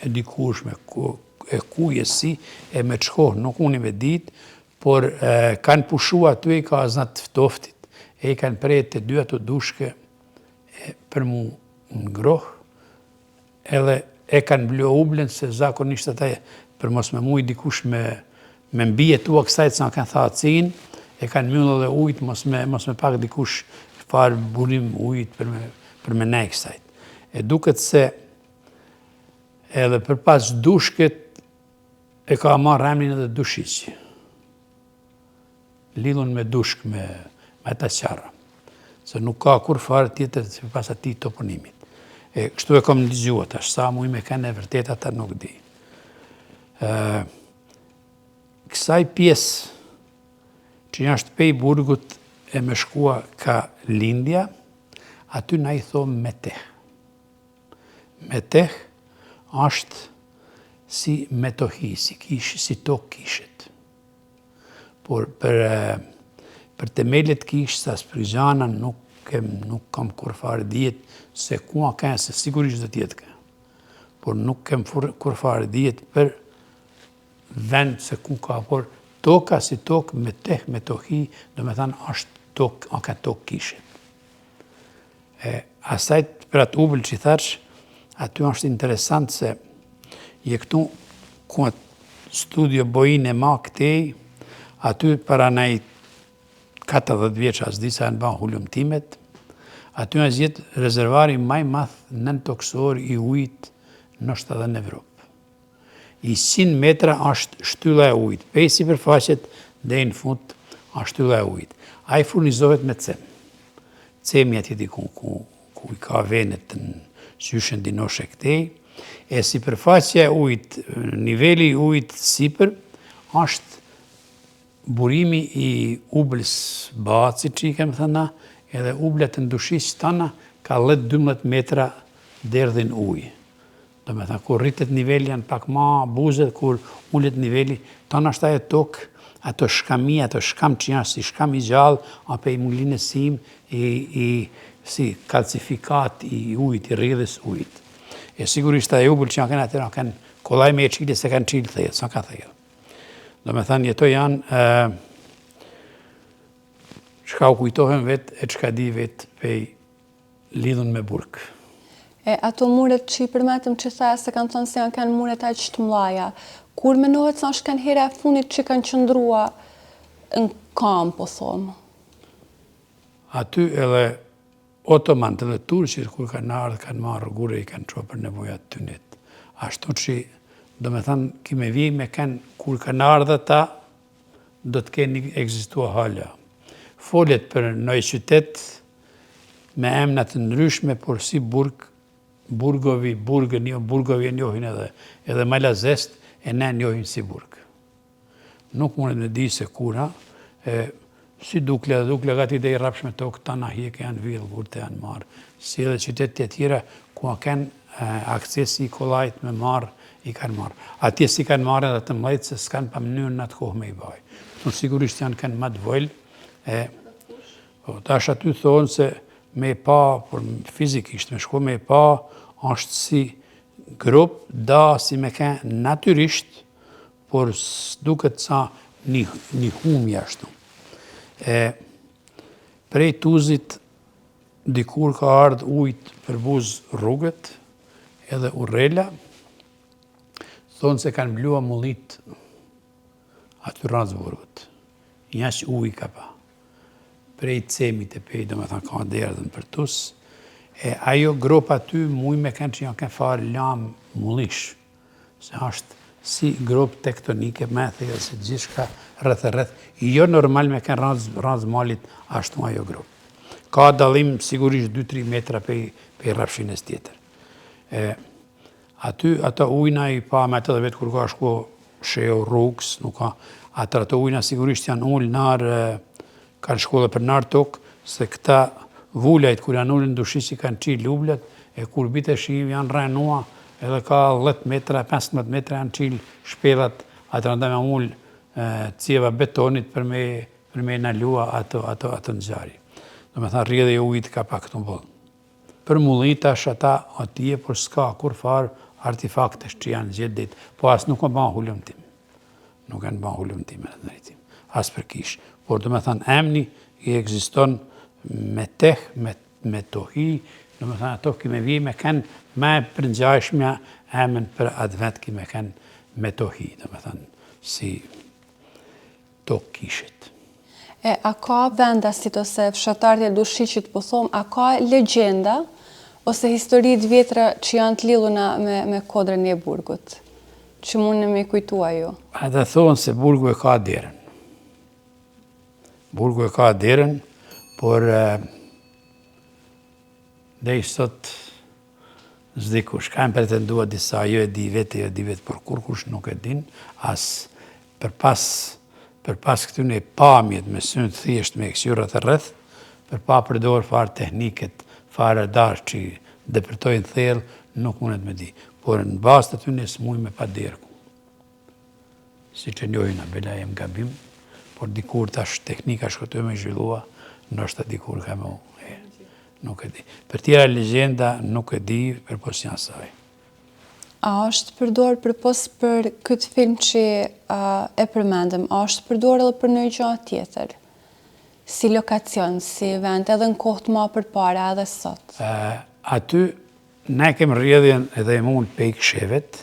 e dikurshme, ku, e ku e si, e me ç'kohë nuk muni me ditë, Por kanë pushu aty i ka zënë të ftoftit, e i kanë pre të dy ato dushke e, për mu ngroh, edhe e kanë mblu ublën se zakonisht ata për mos me muj dikush me, me mbijetua kësaj të sa kanë thatësinë, e kanë myllë edhe ujtë mos me, mos me pak dikush farë burim ujit për me, për me nej kësaj. E duket se edhe për pas dushket E ka marrë emrin edhe Dushiq. Lidhun me dushk, me, me ata qarra. Se nuk ka kurrfarë tjetër se pas atij toponimit. E, kështu e kam dëgjua, tash sa muj me kenë e vërtet ata nuk di. E, kësaj pjesë që është pej burgut e me shkua ka lindja, aty na i thomë Meteh. Meteh është si Metohi, si kishë, si tokë kishët. Por për, për temelet kishës, as për gjana nuk, kem, nuk kam kurrfarë dijet se ku a kanë, se sigurisht do t'jetë ka. Por nuk kem kurrfarë dijet për vend se ku ka, por toka si tokë Meteh, Metohi, domethanë është tokë, a ka tokë kishët. E asaj për atë ubël që i thash, aty është interesant se je këtu ku atë studio Boin e ma këtej, aty para naj 40 vjeç as di sa janë ba hulumtimet, aty është gjetë rezervari ma i madh nëntokësor i ujit ndoshta edhe në Evropë. 100 metra është shtylla e ujit, pej sipërfaqet deri në fund është shtylla e ujit. Ai furnizohet me cem. Cemi atje diku ku, ku i ka venet në qyshën Dinoshe këtej, e sipërfaqja e ujit, niveli i ujit sipër, është burimi i ublës Baci që i kem thënë na, edhe ublat në Dushiq tana ka 10-12 metra derdhin ujë. Domethënë, kur rritet niveli janë pak ma buzët, kur ulet niveli, tanë është ajo tokë, ato shkami, ato shkam që janë si shkam i gjallë, apo i munglinës sim, i, i, si kalcifikat i ujit, i rrjedhës ujit. E sigurisht ajo ubël që janë kanë aty, kanë kollaj me e çilë, se kanë çilë thellë, sa ka thellë. Domethënë, jeto janë, e, çka u kujtohem vetë e çka di vetë pej lidhun me burg. E ato muret që i përmetëm që tha se kanë thënë se janë kanë muret aq të mdhaja, kur menohet se është kanë hera e fundit që kanë qëndrua në kamë, po thomë? Aty edhe otomanët edhe turqit kur kanë ardhë, kanë marrë gure i kanë çua për nevojat tynet. Ashtu që, domethanë, ki me vi me kanë, kur kanë ardhë ata, do të kenë ekzistua hala. Folet për noj qytet, me emna të ndryshme, por si burg, Burgovi, Burgën, jo, Burgovi e njohin edhe, edhe malazest, e ne njohim si burg. Nuk mundet me di se kura, e, si Dukla, Dukla gati dhe i rrafshme tokë, tana hjekë janë vjellë, gurtë janë marrë, si edhe qytetet e tjera, ku a kenë aksesi i kollajt me marrë, i kanë marrë. Atje si kanë marrë edhe të mdhejtë, se s'kanë pa mënyrë në atë kohë me i bajë. Këtu sigurisht janë kanë më të vojlë, e, Po, tash aty thonë se me pa, por fizikisht me shku me pa, është si grup, da si me ke natyrisht, por duket sa një, një humje ashtu. E, prej Tuzit. Dikur ka ardhë ujt përbuzë rrugët edhe urrela, thonë se kanë mblua mullit aty rrasë burgut. Njaq ujë ka pa. Prej cemit e pej, domethanë ka derdhën për tus, e ajo gropë aty muj me kenë që janë kenë farë lamë mullish. Se është si gropë tektonike me thellë se gjithçka rreth e rreth, jo normal me kenë rrasë, rrasë malit ashtu ajo gropë. Ka dallim sigurisht 2-3 metra pej, pej rrafshinës tjetër. E, aty ato ujna i pa me atë dhe vetë kur ka shku sheu rrugës, nuk ka, atë ato ujna sigurisht janë ulë narë, kanë shku edhe për narë tokë, se këta vulajt kur janë ulë në Dushiq i kanë qilë lublet, e kur bite shi janë rrenua, edhe ka 10 metra, 15 metra janë qilë shpellat, atë rënda me ulë cjeva betonit për me, për me nalua ato, ato, ato ngjarje. Domethanë, rrjedhje e ujit ka pak të bollë. Për mulli tash ata atje, por s'ka kurrfarë artifaktesh që janë gjetë dit, po as nuk më ba hulumtim. Nuk janë ba hulumtime në drejtim, as për kishë. Por domethanë, emni i ekziston me teh, me, me tohi, domethanë, ato ki me vi me kënë me përngjajshmja emën për atë vetë ki me kënë me tohi, domethanë, si tokë kishit. E a ka vendasit ose fshatarët e Dushiqit po thom, a ka legjenda ose histori të vjetra që janë të lidhuna me, me kodrën e burgut, që mundni me i kujtua ju? Ata thonë se burgu e ka derën. Burgu e ka derën, por deri sot s'di kush. Kanë pretendua disa, jo e di vetë, jo e di vetë, por kurkush nuk e din, as përpas, përpas këtyne pamjet me sy të thjesht me këqyrë rreth e rreth, për pa përdor farë tehniket, farë radar që depërtojnë thellë, nuk mundet me di. Por në bazë të tyne s'muj me pa derë ku. Siç e njohin na bela jem gabim, por dikur tash teknika shkëtu me zhvillua, ndoshta dikur ka me u, e, nuk e di. Për tjera legjenda nuk e di, përpos një asaj. A është përdor përpos për këtë film që e përmendëm, a është përdor edhe për ndonjë gjë tjetër? Si lokacion, si vend, edhe në kohë të ma përpara, edhe sot? Aty, ne kemë rrjedhjen edhe e mund pej kshevet,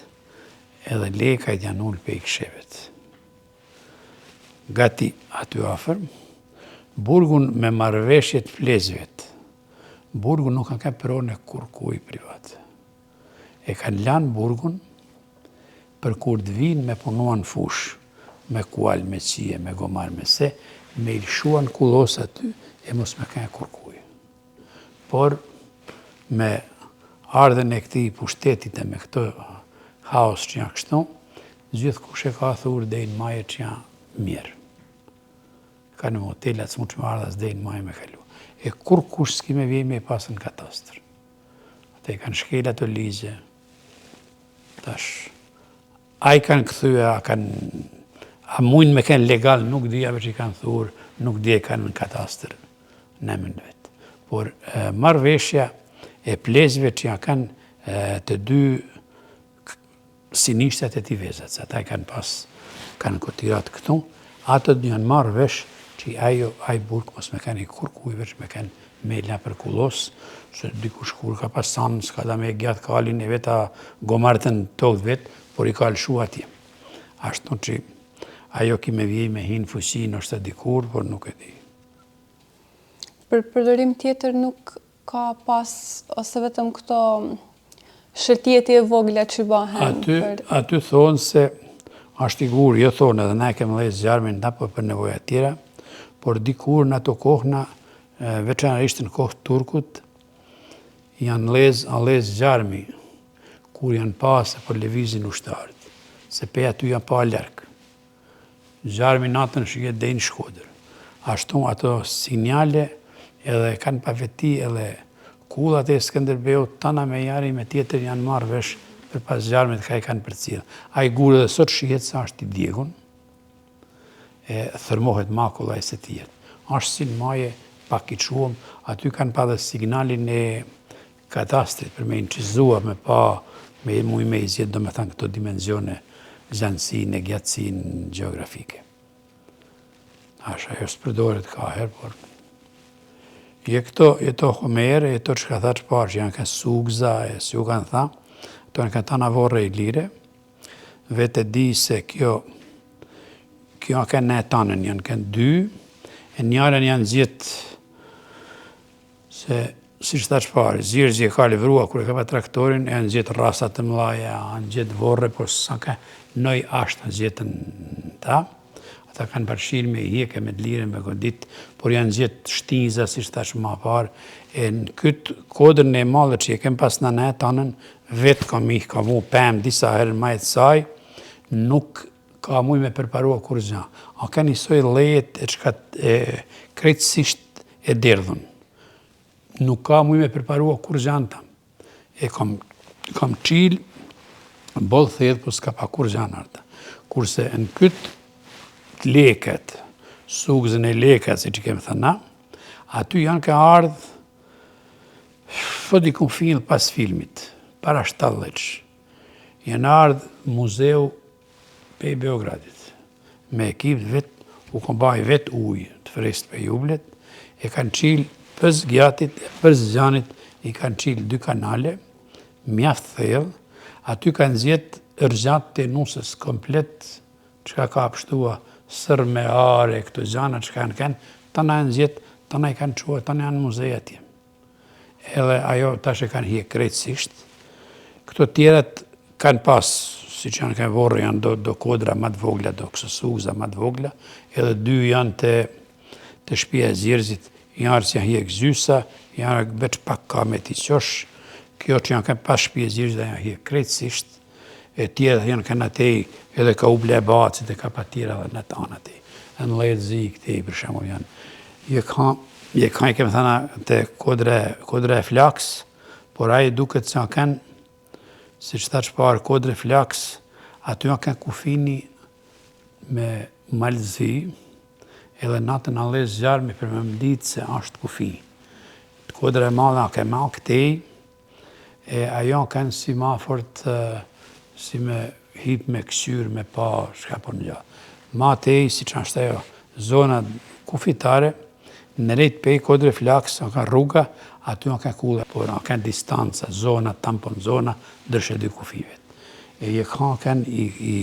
edhe lekajt janë ulë pej kshevet. Gati aty afër, burgun me marrëveshjet pleqvet. Burgu nuk ka kenë pronë e kurkuj privat. E kanë lanë burgun për kur të vinë me punua në fushë, me kual, me qie, me gomar, me se, me i lëshua në kullos aty e mos me kenë kurkuj. Por, me ardhjen e këtij pushtetit e me këtë haos që janë kështu, gjithkush e ka thurë deri në maje që janë mirë. Ka në hotelat, s'mund që me ardhë as deri në maje me kalu. E kurkush s'ki me vje me i pasë në katastër. Ata i kanë shkel ato ligje. Tash, a i kanë kthye, a kanë, a mujnë me kenë legal, nuk di, a veç i kanë thurë, nuk di e kanë në katastër, në emën vetë. Por, marrëveshja e pleqve që ja kanë të dy Sinishtat e Tivezat, se ata e kanë pas, kanë kotirat këtu, ato janë marrë vesh që ajo, ai burg mos me kanë i kurkuj, veç me kanë me la për kullos, se dikush kur ka pas sanë, s'ka da me gjatë kalin e veta gomarët në tokë vetë, por i ka lëshu atje. Ashtu që ajo ki me vjej me hinë fuqi, ndoshta dikur, por nuk e di. Për përdorim tjetër nuk Ka pas ose vetëm këto shëtitje e vogla që bahen aty, për... Aty thonë se është i gurë, jo thonë edhe na e kemë dhezë zjarmin na po për nevoja tjera, por dikur në ato kohna, veçanërisht në kohë turkut, janë lezë, a lezë zjarmi, kur janë pa se po lëvizin ushtarët, se pe aty janë pa larg. Zjarmi natën shihet deri në Shkodër. Ashtu ato sinjale edhe kanë pa veti edhe kullat e Skënderbeut tana me njëri me tjetër janë marrë vesh përpas zjarmit ka i kanë përcjellë. Ai gur edhe sot shihet se është i djegun, e thërmohet ma kollaj se tjerët. Është si në maje pak i çuam, aty kanë pa dhe signalin e katastrit për me inçizua, me pa, me muj me i gjetë, domethanë këto dimenzione, zjanësinë e gjatësinë gjeografike. Asha, ajo s'përdoret ka herë, por... Je këto, jeto homere, jeto çka tha parë, që janë ka sugza, e si u kanë tha, ato janë ka tana vorre ilire, vetë e di se kjo, kjo ka në e tanën, janë kanë dy, e njarën janë gjetë, se siç thash parë, Gjergji e ka lëvrua kur e ka pa traktorin, e janë gjetë rrasa të mdhaja, janë gjetë vorre, por sa ka noj ashtë gjetën ta, Ata kanë përfshirë me hjekë, me dlirë, me godit, por janë gjetë shtiza, siç thash ma parë, e në këtë kodrën e madhe që e kem pas në ne tanën, vetë kam ik, kam vu pemë disa herë në majë të saj, nuk ka muj me përparua kurgja. A ka një soj lejet e çka e krejtësisht e derdhun. Nuk ka muj me përparua kurgja në ta. E kam, kam qil, boll thellë, po s'ka pa kurgja në ta. Kurse në këtë të leket, sugzën e leket, siç i kemë thënë na, aty janë ka ardhë, po diku fill pas filmit, para 70 janë ardhë muzeu pej Beogradit. Me ekip vet, u kon baj vet ujë të freskët pej Jublet, e kanë qilë për zgjatit e për zgjanit, i kanë qilë dy kanale, mjaft thellë, aty kanë gjetë rrëzat të nusës komplet, çka ka pështua sërë me are, këto gjana çka janë kanë, tana janë gjetë, tana i kanë çua, tana janë muze atje. Edhe ajo tash e kanë hjek krejtësisht. Këto tjerat kanë pas, siç janë kanë vorre, janë do, do kodra ma të vogla, do këso sugza ma të vogla, edhe dy janë te, te shpia e Gjergjit, janë që janë hjek zysa, janë veç pak ka me t'i qosh, kjo që janë kanë pas shpia e Gjergjit, janë hjek krejtësisht, e tjera janë kanë atej, edhe ka u ble bacit e ka pa tjera dhe në të anë atej. E në lejtë zi këtej, për shembull janë. Je ka, je ka i kemë thëna te kodre, kodre e flaks, por ai duket se janë kanë, siç thash parë, kodre flaks, aty janë kanë kufini me Mal t'Zi, edhe natën a lez zjarmi për me m'ditë se është kufi. Kodra e madhe a ke ma këtej, E ajo kanë si ma fort si me hip me këqyr me pa çka po ngjan. Ma tej siç është ajo zona kufitare, nrejt pej kodre flaks, a ka rruga, aty a ka kulla, por a ka distanca, zona, tampon zona, ndryshe dy kufivet. E je ka kanë i, i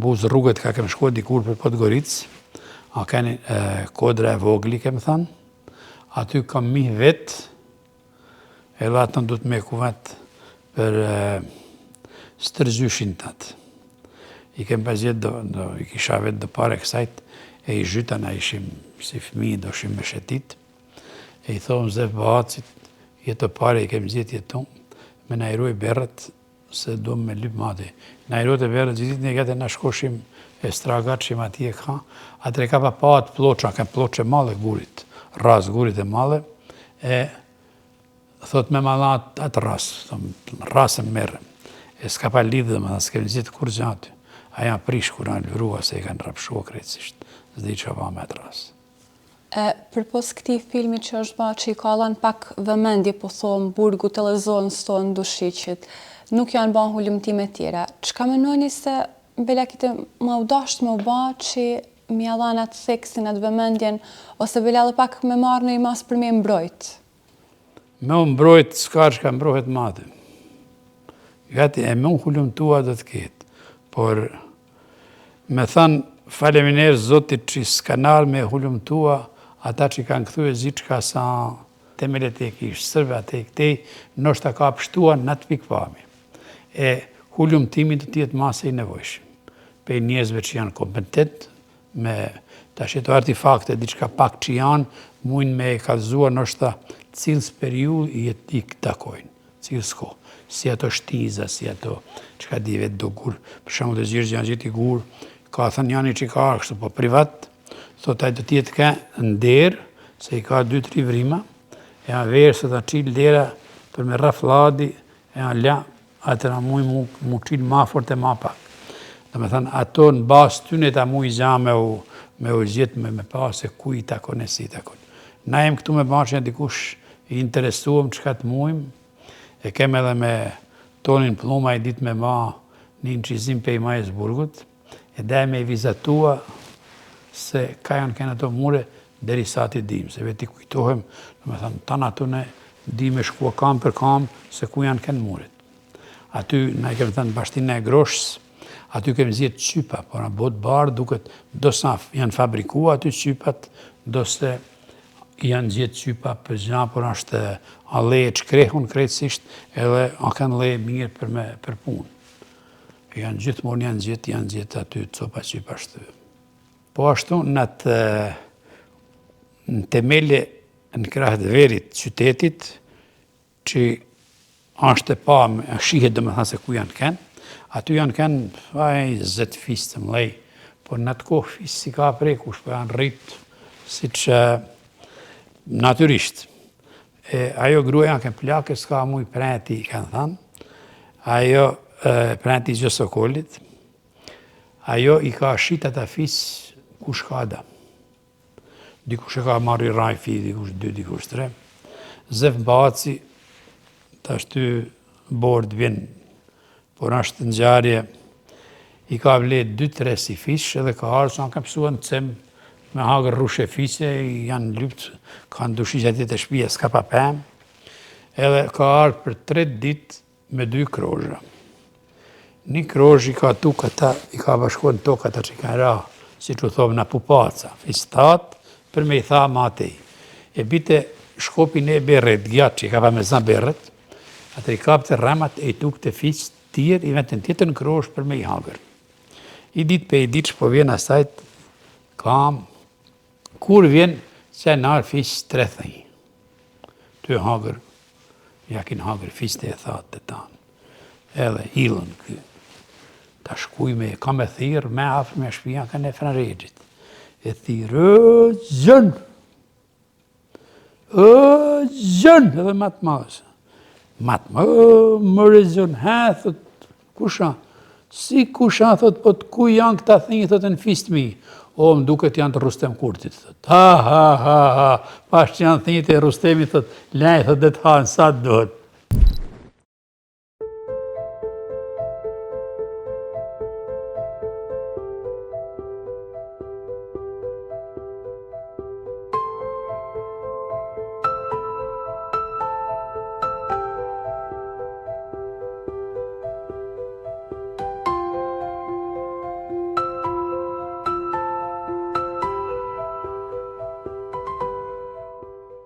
buzë rrugët ka kem shku dikur për Podgoricë, a kanë kodra e vogli, kem thanë, aty kam mi vetë, Edhe atën du të me kuvet për stërgjyshin tatë. I kem pas gjetë, do, do, i kisha vetë do pare kësajt, e i zhyta na ishim si fëmi, doshim me shetit. E i thomë Zef Bacit, jeto pare i kem gjetë jetu, me na i ruaj berët, se do me lyp mati. Na i ruajtë berët, gjithë ditën e gjatë na shkoshim e stragatshim atje ka, atëre ka pa pa atë plloça, ka plloçë e madhe gurit, rrasë gurit e madhe, e thot me ma dha atë rrasë, thom, rrasën merre. E s'ka pa lidhë, dhe më dhe s'kem gjetë kurgja aty. A janë prish kur janë lëvrua se i kanë rrafshua krejtësisht. S'di që ba me atë rrasë. E, përpos këtij filmi që është ba që i ka dhanë pak vëmendje, po thom, burgut edhe zonës tonë Dushiqit, nuk janë ba hulumtime tjera. Çka menoni se bela kishte me u dasht me u ba që me ia dhanë atë theksin, atë vëmendjen, ose bela edhe pak me marrë një masë për me mbrojt? Me u mbrojt, s'ka çka mbrohet ma aty. Gati, e me u hulumtua do të ketë, por Me thanë faleminderit Zotit që s'kanë ardhë me hulumtua ata që kanë kthye gjithçka sa temelet e kishës sërbe atej këtej, ndoshta ka pështua në atë pikëpamje. E hulumtimi do të jetë ma se i nevojshëm. Pej njerëzve që janë kompetent me tash ato artifakte diçka pak që janë, mujnë me e kallzua ndoshta cilës periudhë i, i takojnë. Cilës kohë, si ato shtiza, si ato çka di vetë do gur, për shembull te Gjergji janë gjeti gur, ka thënë njani që ka kështu, po privat, thot ai do të jetë ka në derë, se i ka dy tri vrima, e janë verë se ta çil dera për me ra flladi, e janë la, atë na muj mu, mu çil ma fort e ma pak. Do me thënë, ato në bazë tyne ta muj gja me u, me u gjetë me, me pa se ku i takon e si i takon. Na jem këtu me ba që dikush i interesuem çka të mujmë, e kem edhe me Tonin Plluma i ditë me ma një incizim pej majës burgut, e daj me i vizatua se ka janë kënë ato mure, Deri sa t'i dim, se vetë i kujtohem, domethënë, tanë aty ne di me shkua kam për kam se ku janë kënë muret. Aty, na i kemi thënë, bashtina e groshës, aty kemi gjetë qypa, por në botë barë, duket, ndoshta janë fabrikua aty qypat, ndoshta janë gjetë qypa për gja, por është alle e shkrehun krejtësisht, edhe a kanë le mirë për, me, për punë. Janë gjithmonë janë gjetë, janë gjetë aty copa qypa shtë. Po ashtu në atë në temele në krah të verit qytetit, që është e pa, shihet domethënë se ku janë kënë, aty janë kënë, aj, 20 fis të mlej, por në atë kohë fis s'i ka pre kush, po janë rritë, siç natyrisht. E, ajo gruaja janë kënë plake, s'ka muj preti, kanë thanë, ajo preti Gjosokolit, Ajo i ka shit ata fis kush ka da. Dikush e ka marrë i raj fi, dikush dy, dikush tre. Zef Baci, tashti bord vjen, por është ngjarje, i ka ble dy tre si fish edhe ka ardhë, sa ka mësua në cem, me hangër rrush e fiqe, janë lypë, kanë dushi që atje te shpia, s'ka pa pemë, edhe ka ardhë për tre ditë me dy krozha. Një krozh i ka tuk ata, i ka bashkuar në tokë ata që kanë ra, siç u thomë na pupaca, fistat, për me i tha ma tej. E bite shkopin e berret, gjatë që i ka pa me za berret, atë i kapte rremat e i tukte fiq tjerë, i vente n'tjetër në krozh për me i hangër. I ditë pe i ditë që po vjen asajt, kam, kur vjen, se nërë fiq tre thinj. Ty hangër, ja kin hangër fiqtë e thatë të tanë. Edhe hillën ky. Ta shkuj me, ka me thirrë, me afër me shpia ka në Fran Rexhit. E thirrë, e gjën! E gjën! Edhe ma të madhë. Ma të madhë, more gjën, he, thot, Kush a? Si kush a, thot, po të ku janë këta thinjë, thot, në fis të mi. O, më duket janë të Rustem Kurtit, thot. Ha, ha, ha, ha, pash që janë thinjët e Rustemit, thot, lej, thot, dhe të hanë, sa të duhet.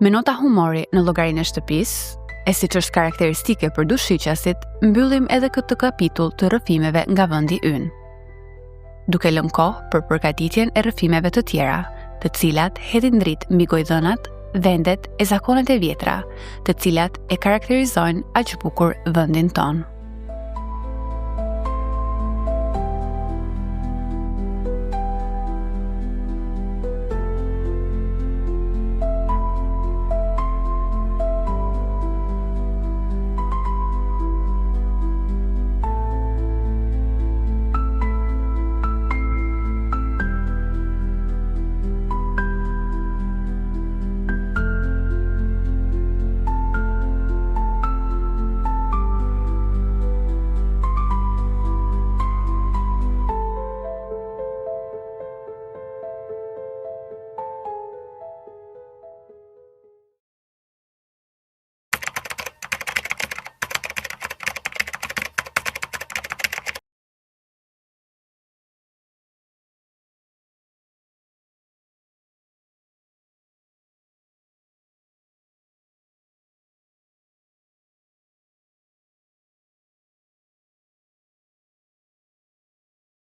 Me nota humori në llogarinë e shtëpisë, e siç është karakteristike për dushiqasit, mbyllim edhe këtë kapitull të rrëfimeve nga vendi ynë. Duke lënë kohë për përgatitjen e rrëfimeve të tjera, të cilat hedhin dritë mbi gojëdhënat, vendet e zakonet e vjetra, të cilat e karakterizojnë aq bukur vendin tonë.